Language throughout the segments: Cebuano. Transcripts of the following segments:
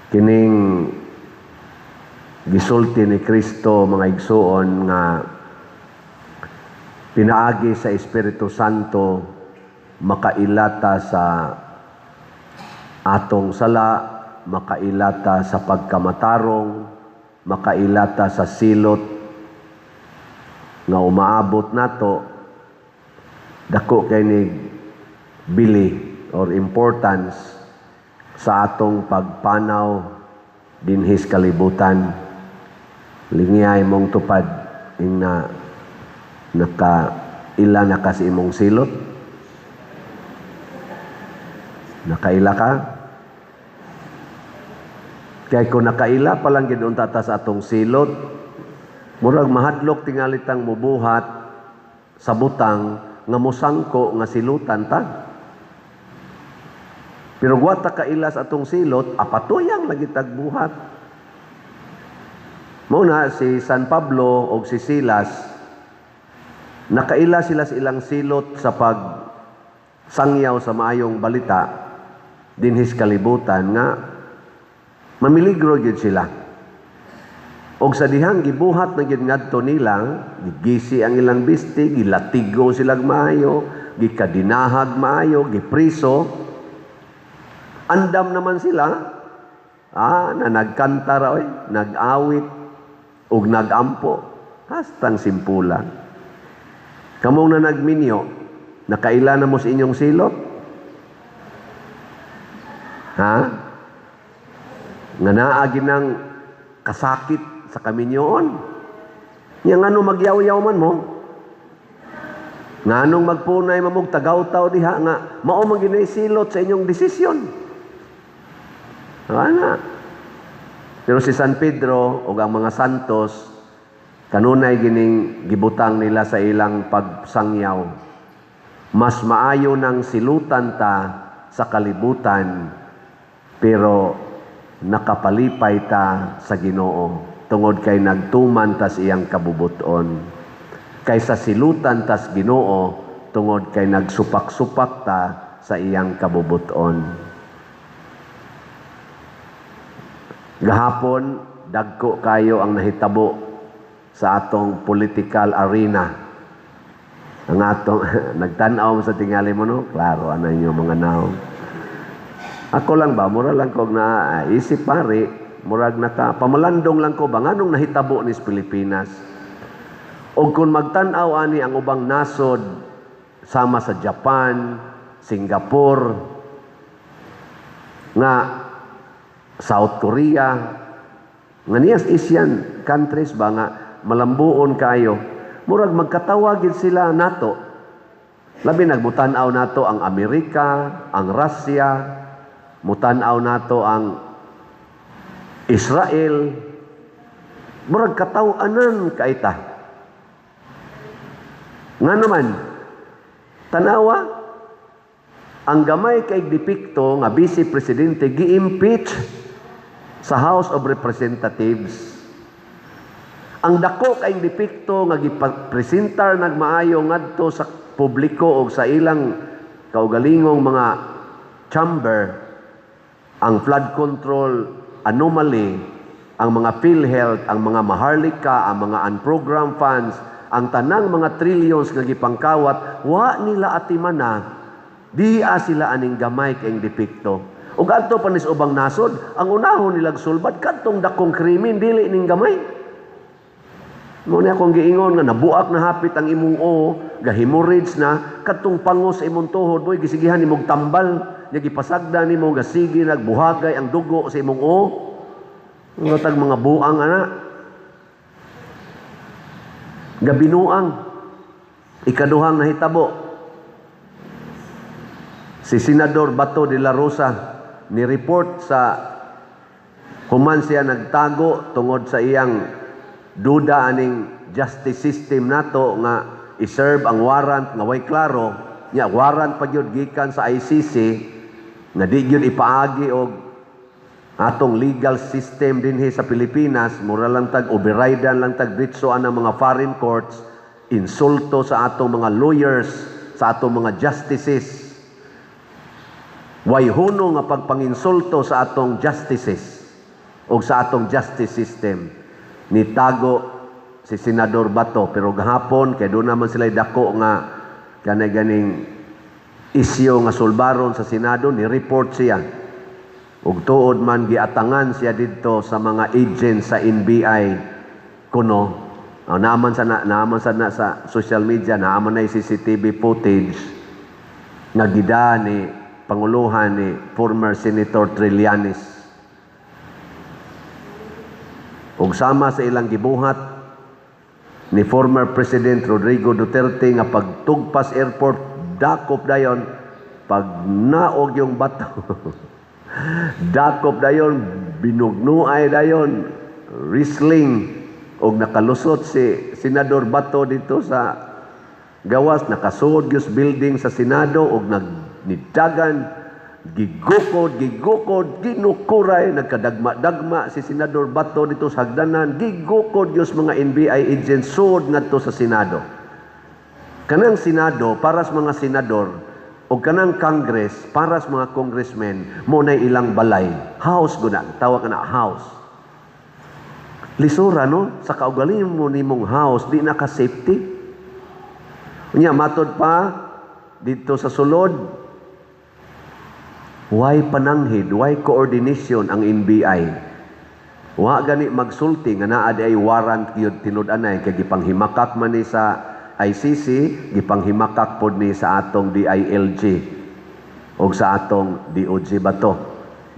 Kining gisulti ni Kristo, mga igsuon, nga pinaagi sa Espiritu Santo makaila ta sa atong sala, makaila ta sa pagkamatarong, makaila ta sa silot nga umaabot nato, dako kay ni bili or importance sa atong pagpanaw dinhis kalibutan. Lingiyay mong tupad ing na nakaila na ka sa imong silot. Nakaila ka? Kay kung nakaila pa lang gid unta ta sa atong silot, murag mahadlok tingali tang mubuhat sa butang nga mosangko nga silutan ta. Pero wa ta kaila sa atong silot, apatuyang lagi tag buhat. Mao na si San Pablo og si Silas, nakaila sila sa ilang silot sa pag sangyaw sa maayong balita dinhis kalibutan nga mamiligro gyud sila. Og sa dihang gibuhat na gyud ngadto nila, gigisi ang ilang bisti, gilatigo silag maayo, gikadinahag maayo, gipriso. Andam naman sila, na nagkanta ra oy, nag-awit ug nagampo, hastang simpulan. Kamong na nagminyo, nakaila na mo sa inyong silot? Ha? Nga naa ginang kasakit sa kaminyoon. Nya ngano magyaw-yaw man mo? Nganong magpunay mamog tagaw-taw diha nga mao man ginay silot sa inyong desisyon? Ana. Pero si San Pedro ug ang mga santos, kanunay gining gibutang nila sa ilang pagsangyaw. Mas maayo nang silutan ta sa kalibutan, pero nakapalipay ta sa Ginoo tungod kay nagtuman ta sa iyang kabubuton. Kaysa silutan tas Ginoo tungod kay nagsupak-supak ta sa iyang kabubuton. Gahapon dagko kayo ang nahitabo sa atong political arena. Ang atong nagtan-aw sa tingali mo, no? Klaro ana inyo mga naong. Ako lang ba, mura lang kog na isip pare, murag naka pamalandong lang ko ba nganong nahitabo ni Pilipinas. Og kung magtan-aw ani ang ubang nasod sama sa Japan, Singapore, nga South Korea, nga niyas Asian countries ba nga malambuon kayo, murag magkatawa gid sila nato. Labi nagmutan-aw nato ang Amerika, ang Russia, mutan-aw nato ang Israel, murag kataw-anan kaita. Nga naman, tanawa, ang gamay kay depikto nga vice presidente gi-impeach sa House of Representatives. Ang dako kay depikto nga gipresentar nagmaayo ngadto sa publiko og sa ilang kaugalingong mga chamber, ang flood control anomaly, ang mga PhilHealth, ang mga Maharlika, ang mga unprogrammed funds, ang tanang mga trillions nga gipangkawat, wa nila atimana, diha sila aning gamay kayong depekto. Ug adto pa nis ubang nasod, ang unahon nilag sulbad kadtong dakong krimen dili ning gamay. Mao ni akong giingon nga nabuak na hapit ang imong o, gahemorrhage na kadtong pangos sa imong tuhod, boy gisigihan nimog tambal, nya gipasagda nimo gasigi nagbuhagay ang dugo sa imong o. Nga tag mga buang ana. Gabinuang. Ikaduhang nahitabo, si Senador Bato de la Rosa ni-report sa human siya nagtago tungod sa iyang duda aning justice system nato nga i-serve ang warrant nga way klaro nya, warrant pa gyud gikan sa ICC nga di gyud ipaagi og atong legal system dinhi sa Pilipinas. Mura lang tag override lang tag diretso ang mga foreign courts, insulto sa atong mga lawyers, sa atong mga justices. Way huno nga pagpanginsulto sa atong justices. O sa atong justice system. Nitago si Senador Bato, pero gahapon kay doon naman sila dako nga kanay ganing isyu nga sulbaron sa Senado, ni report siya. Ug tuod man, giatangan siya didto sa mga agent sa NBI kuno. Oh, naaman sa na sa social media, naaman na CCTV footage nga gida ni panguluhan ni former Senator Trillanes. Ug sama sa ilang gibuhat ni former President Rodrigo Duterte nga pagtugpas airport, dakop dayon, pag naog yung bato, dakop dayon, binugnuay dayon, wrestling, og nakalusot si Senador Bato dito sa gawas, nakasuod gyud building sa Senado og nagnidagan, gigukod, gigukod, ginukuray, nagkadagma-dagma si Senador Bato dito sa hagdanan, gigukod gyud mga NBI agents suod ngadto sa Senado. Kanang Senado para sa mga senador o kanang Congress para sa mga congressmen, mo na ilang balay, house guna tawag na, house. Lisura, no? Sa kaugalingon mo nimong house, di na ka safety. Unya, matod pa dito sa sulod, why pananghid, why coordination ang NBI? Wa gani magsulti nga naa di ay warrant gyud tinud-anay kay gipanghimakak man ni sa ICC, gipanghimakak pod ni sa atong DILG o sa atong DOJ ba to.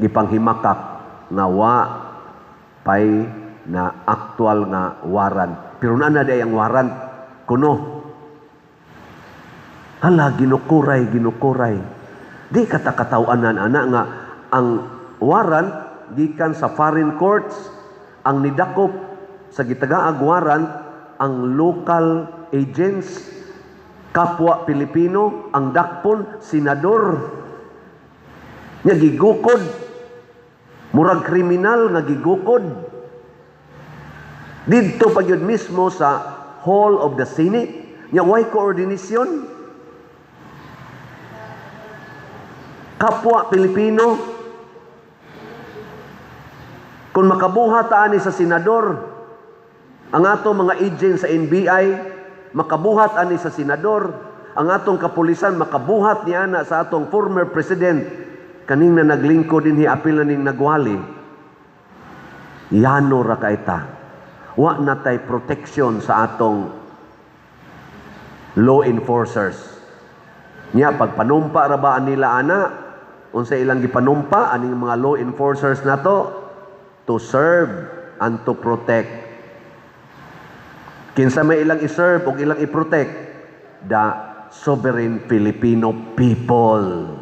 Gipanghimakak nga wa pay na actual nga warrant. Pero naa na di ang warrant kuno. Hala, ginukuray, ginukuray. Di katakatawanan ana nga ang warrant gikan sa foreign courts, ang nidakop sa gitagaag warrant ang local agents, kapwa Pilipino, ang dakpon senador. Nya gigukod, murag kriminal nga gigukod. Didto pa gyud mismo sa Hall of the Senate. Nya why coordination? Kapwa Pilipino, kung makabuhat ani sa senador, ang atong mga agent sa NBI, makabuhat ani sa senador, ang atong kapulisan makabuhat ni ana sa atong former president, kaning na naglingkod dinhi apil na ning nagwali, yano ra kaita. Wa na tay protection sa atong law enforcers. Nya pagpanumpa ra ba nila ana, unsa ilang gipanumpa aning mga law enforcers nato? To serve and to protect. Kinsa may ilang i-serve ug ilang i-protect? The sovereign Filipino people.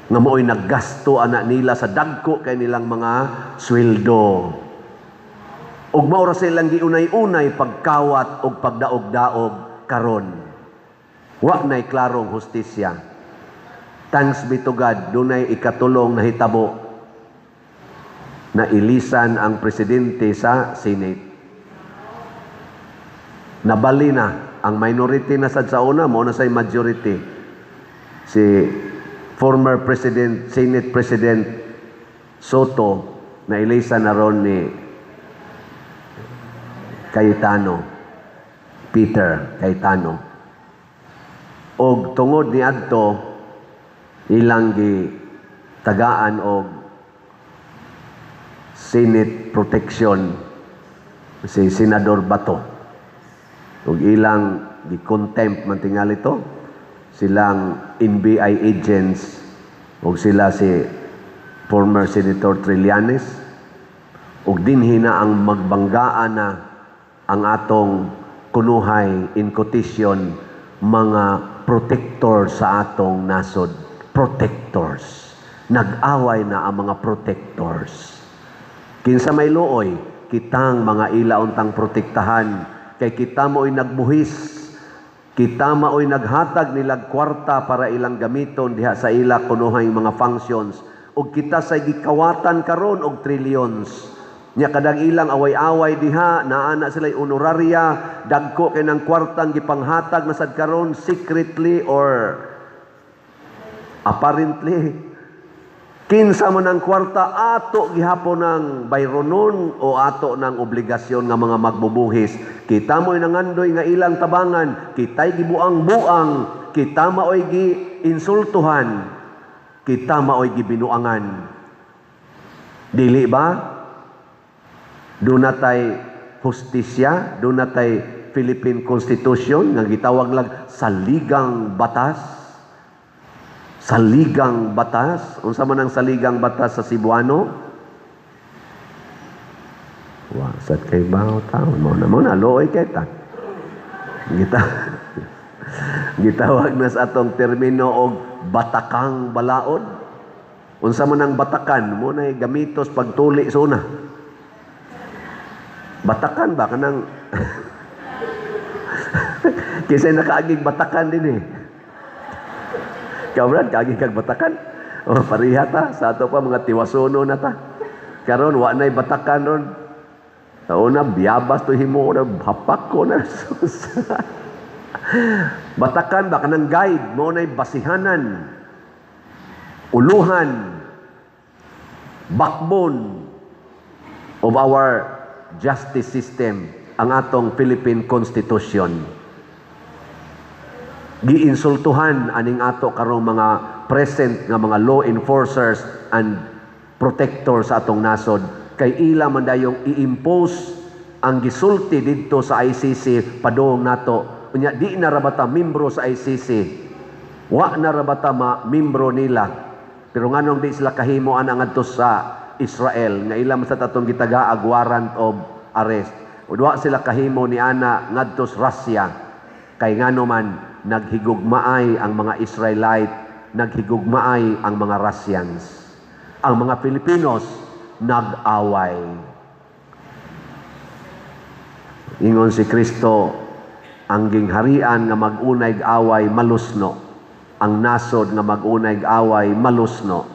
Nga mo'y naggasto ana nila sa dagko kay nilang mga sweldo. Ug mao ra silang giunay-unay pagkawat ug pagdaog-daog karon. Wa na'y klarong hustisya. Thanks be to God, dunay ikatulong nahitabo na ilisan ang presidente sa Senate. Nabali na ang minority na sad sa una, mao na say majority. Si former President, Senate President Sotto, na ilisan na ron ni Cayetano, Peter Cayetano. Og tungod ni adto, ilang gi tagaan og Senate protection si Senador Bato. Ug ilang gi-contempt man tingali to silang NBI agents ug sila si former Senator Trillanes, ug dinhi na ang magbanggaan na ang atong kunuhay, in quotation, mga protector sa atong nasod. Protectors, nag-away na ang mga protectors. Kinsa may luoy? Kitang mga ila untang protektahan kay kita mo'y nagbuhis, kita mao'y naghatag nilag kwarta para ilang gamiton diha sa ila kunuhay mga functions, ug kita sa gikawatan karon og trillions. Nya kadang ilang away-away diha, naa na sila honoraria, dagko kay ng kwartang gipanghatag na sad karon secretly or apparently. Kinsa man ang kwarta, ato gihapon ng bayronon o ato ng obligasyon nga mga magbubuhis. Kita mo'y nangandoy nga ilang tabangan, kita'y gibuang-buang, kita mao'y gi-insultuhan, kita mao'y gibinuangan. Dili ba? Duna tay hustisya, duna tay Philippine Constitution nga gitawag lang saligang batas. Saligang batas. Unsa man ang saligang batas sa Cebuano? Wa sad kay bawo taon mo na looy kay ta. Gitawag na sa atong termino og batakang balaod. Unsa man ang batakan mo na gamitos pagtuli sa una. Batakan ba kanang Kaysa nakaagig batakan din eh. Ikaw, Brad, kaagig kag batakan. O, pareha ta. Sa ato pa, mga tiwasono na ta. Karon wa na'y batakan ron. Sa una, biyabas to himo na, hapak ko na. Batakan ba kanang guide, mo na'y basihanan, uluhan, backbone of our justice system, ang atong Philippine Constitution. Giinsultuhan aning ato karong mga present nga mga law enforcers and protectors sa atong nasod kay ila man dayong i-impose ang gisulti didto sa ICC padung nato. Unya di na ra bata membro sa ICC? Wa na ra bata ma membro nila? Pero nganong di sila kahimo ana ngadto sa Israel nga ila man sa atong gitagaag warrant of arrest? Wa sila kahimo ni ana ngadto sa Russia kay ngano man naghigugmaay ang mga Israelite, naghigugmaay ang mga Russians. Ang mga Filipinos nag-away. Ingon si Kristo, ang gingharian nga mag-unay away malusno. Ang nasod nga mag-unay away malusno.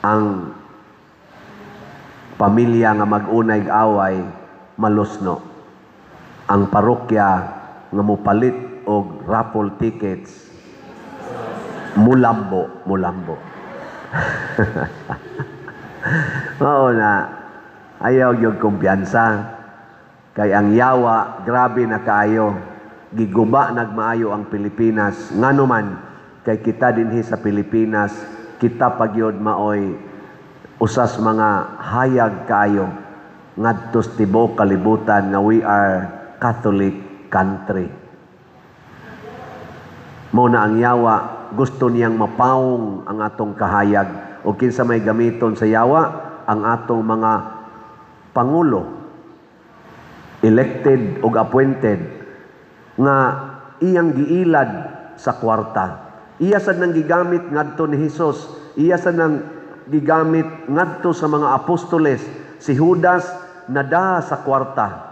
Ang pamilya nga mag-unay away malusno. Ang parokya nga mopalit og raffle tickets mulambo, mulambo. Oo na, ayaw yung kumpiyansa. Kay ang yawa, grabe na kaayo. Giguba nagmaayo ang Pilipinas. Ngano man, kay kita dinhi sa Pilipinas, kita pagyod maoy usas mga hayag kaayo ngadto sa tibuok kalibutan nga we are Catholic country. Mao na ang yawa, gusto niyang mapawong ang atong kahayag. O kinsa may gamiton sa yawa, ang atong mga pangulo, elected og appointed, nga iyang giilad sa kwarta. Iya sad nang gigamit ngadto ni Hesus, iya sad nang gigamit ngadto sa mga apostoles. Si Judas nada sa kwarta.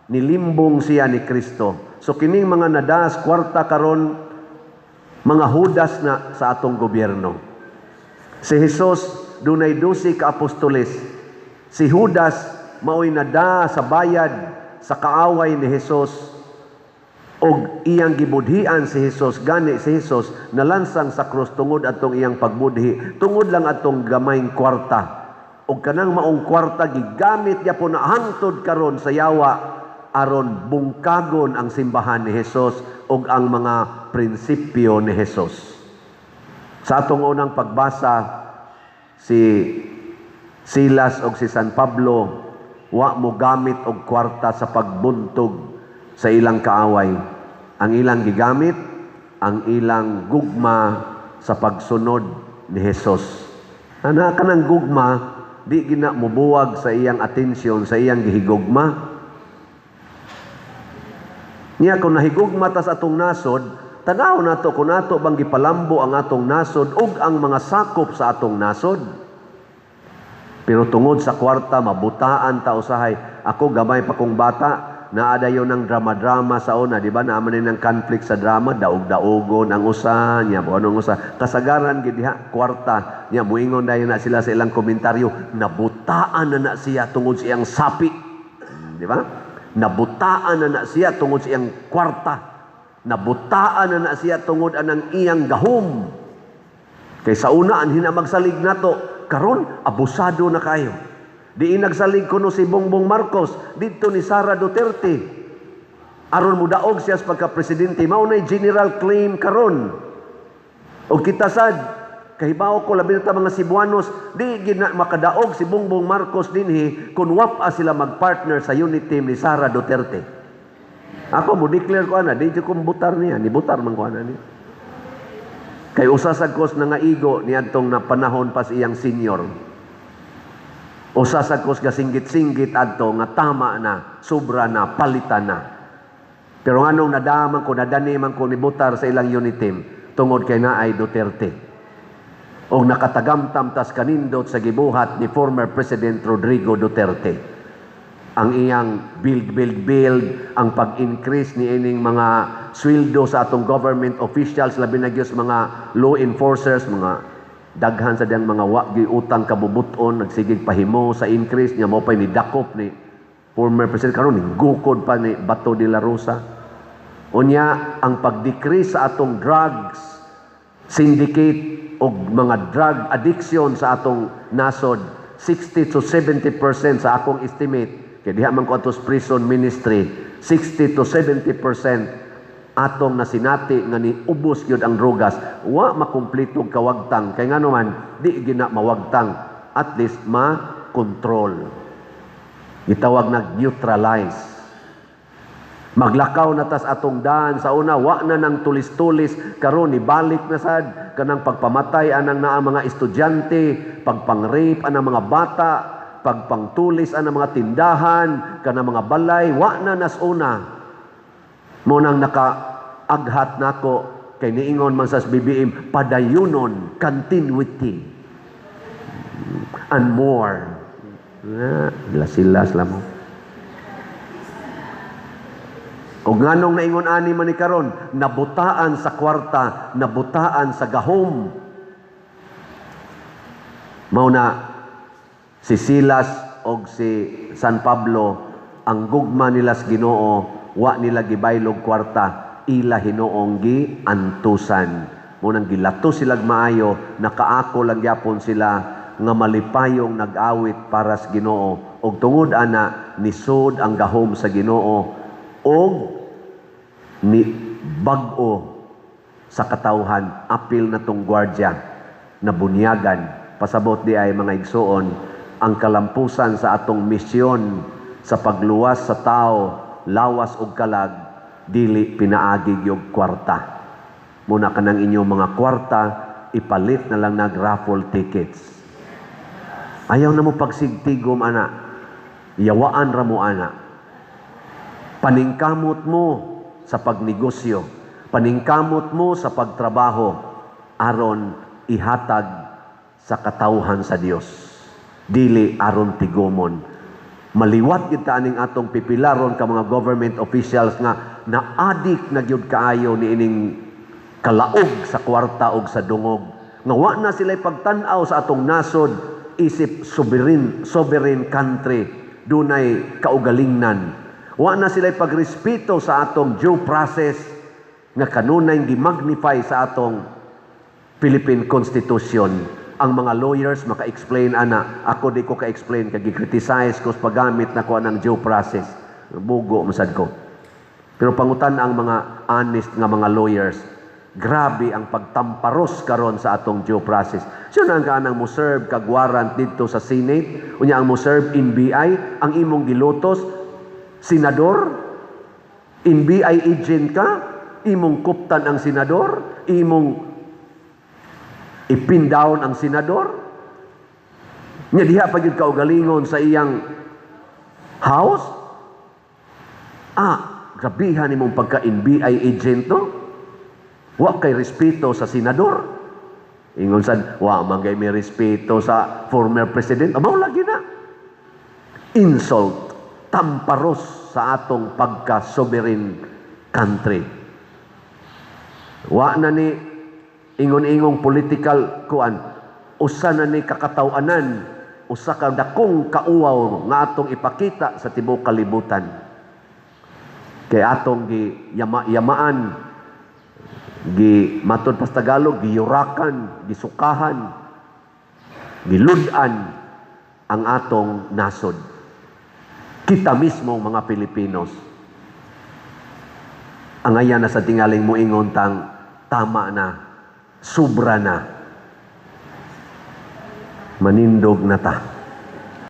Nilimbong siya ni Kristo. So kining mga nada sa kwarta karon, mga Judas na sa atong gobyerno. Si Jesus dunay 12 ka apostoles. Si Judas maoy nada sa bayad sa kaaway ni Jesus og iyang gibudhian si Jesus. Gani si Jesus nalansang sa krus tungod atong iyang pagbudhi, tungod lang atong gamayng kwarta. Og kanang maong kwarta gigamit gyapon na hangtod karon sa yawa aron bungkagon ang simbahan ni Jesus og ang mga prinsipyo ni Jesus. Sa atong unang pagbasa, si Silas og si San Pablo wa mo gamit og kwarta sa pagbuntog sa ilang kaaway. Ang ilang gigamit, ang ilang gugma sa pagsunod ni Jesus. Ana kanang gugma, di gina mubuwag sa iyang atensyon, sa iyang gihigugma. Niya kung nahigugma ta sa atong nasod, tanaw nato kung nato bang gipalambo ang atong nasod ug ang mga sakop sa atong nasod. Pero tungod sa kwarta, mabutaan ta usahay. Ako gamay pa kong bata, naa dayon ng drama-drama sa una, di ba? Naa man ng conflict sa drama, daog-daogon ang usa, nya anong usa. Kasagaran gid diha kwarta. Nya muingon dayon na sila sa ilang komentaryo, nabutaan na na siya tungod sa iyang sapi. Di ba? Nabutaan na na siya tungod sa iyang kwarta. Nabutaan na na siya tungod anang iyang gahom. Kay sa una, anhin na magsalig nato, Karon abusado na kayo. Diin nagsalig kuno si Bongbong Marcos didto ni Sara Duterte aron mudaog siya sa pagka-presidente. Mao nay general claim karon. Og kita sad kahibaw ko, labi na ta mga Cebuanos, di gid na makadaog si Bongbong Marcos dinhi kung wa sila magpartner sa unit team ni Sara Duterte. Ako mo declare ko ana, di jud ko butar niya, ni butar man ko ana niya. Kay usa sa kos na nga igo niadtong na panahon pa sa iyang senior. Usa sa kos gasinggit-singgit adto nga tama na, sobra na, palitan na. Pero nganong nadaman ko, nadani man ko nibutar sa ilang unit team tungod kay naay Duterte. O nakatagamtam tas kanindot sa gibuhat ni former President Rodrigo Duterte. Ang iyang build, build, build, ang pag-increase ni ining mga sweldo sa atong government officials, labi na gyud sa mga law enforcers, mga daghan sa diyang mga wa gyud utang kabubuton, nagsigig pahimo sa increase niya, mao pay ni dakop ni former President. Karon ni gukod pa ni Bato de la Rosa. Unya ang pag-decrease sa atong drugs syndicate og mga drug addiction sa atong nasod, 60 to 70% sa akong estimate, kay diha man ko ato sa prison ministry, 60 to 70% atong nasinati nga ni ubos gyud ang drogas. Wa makumpleto kawagtang kay ngano man di gina mawagtang, at least ma-control, gitawag nag neutralize. Maglakaw na tas atong daan. Sa una wa na nang tulis-tulis, karon ibalik na sad kanang pagpamatay anang naa mga estudyante, pagpang-rape anang mga bata, pagpangtulis anang mga tindahan, kanang mga balay, wa na nas una. Mo nang nakaaghat nako kay niingon man sa BBM, padayunon, continuity and more. Ah, lasilas mo. Kung nganong naingon ani man ni karon, nabutaan sa kwarta, nabutaan sa gahom. Mao na si Silas og si San Pablo, ang gugma nila sa Ginoo, wa nila gibaylog kwarta, ila Hinoong giantusan. Mao nang gilato sila maayo, nakaako lang gyapon sila nga malipayong nag-awit para sa Ginoo. Og tungod ana nisod ang gahom sa Ginoo og ni bag-o sa katawhan, apil na tong gwardya na bunyagan. Pasabot di ay, mga igsuon, ang kalampusan sa atong misyon sa pagluwas sa tao, lawas ug kalag, dili pinaagi gyud kwarta. Muna kanang inyong mga kwarta, ipalit na lang nag raffle tickets. Ayaw na mo pagsigtigom ana, yawaan ra mo ana. Paningkamot mo sa pagnegosyo, paningkamot mo sa pagtrabaho, aron ihatag sa katawhan sa Dios. Dili aron tigomon. Maliwat gid ta aning atong pipilaron ka mga government officials nga naadik na gyud kaayo niining kalaog sa kwarta og sa dungog. Nga wa na sila pagtan-aw sa atong nasod isip sovereign country, dunay kaugalingnan. Wa na sila pagrespeto sa atong due process nga kanunay gimagnify sa atong Philippine Constitution. Ang mga lawyers maka-explain ana, ako di ko ka-explain kay gi-criticize ko sa paggamit nako ng due process. Bugo masad ko. Pero pangutan ang mga honest nga mga lawyers, grabe ang pagtamparos karon sa atong due process. Siya na ang kanang mo serve kag warrant didto sa Senate, unya ang mo serve NBI, ang imong gilutos senador, NBI agent ka, imong kuptan ang senador, imong ipin down ang senador. Nya diha pa gyud kaugalingon sa iyang house. Ah, grabihan nimong pagka NBI agent, no? Wa kay respeto sa senador. Ingon sad, wa man kay may respeto sa former president. Mao lagi na. Insult, tamparos sa atong pagka-sovereign country. Wa na ni ingon-ingong political kuan, usa na ni kakatawanan, usa ka dakong kauwaw nga atong ipakita sa tibuok kalibutan. Kay atong gi yama, yamaan, gi matod pa sa Tagalog, giyurakan, gisukahan. Gilud-an ang atong nasod. Kita mismo, mga Pilipinos. Angay na sa tingaling moingon tang tama na, sobra na. Manindog na ta.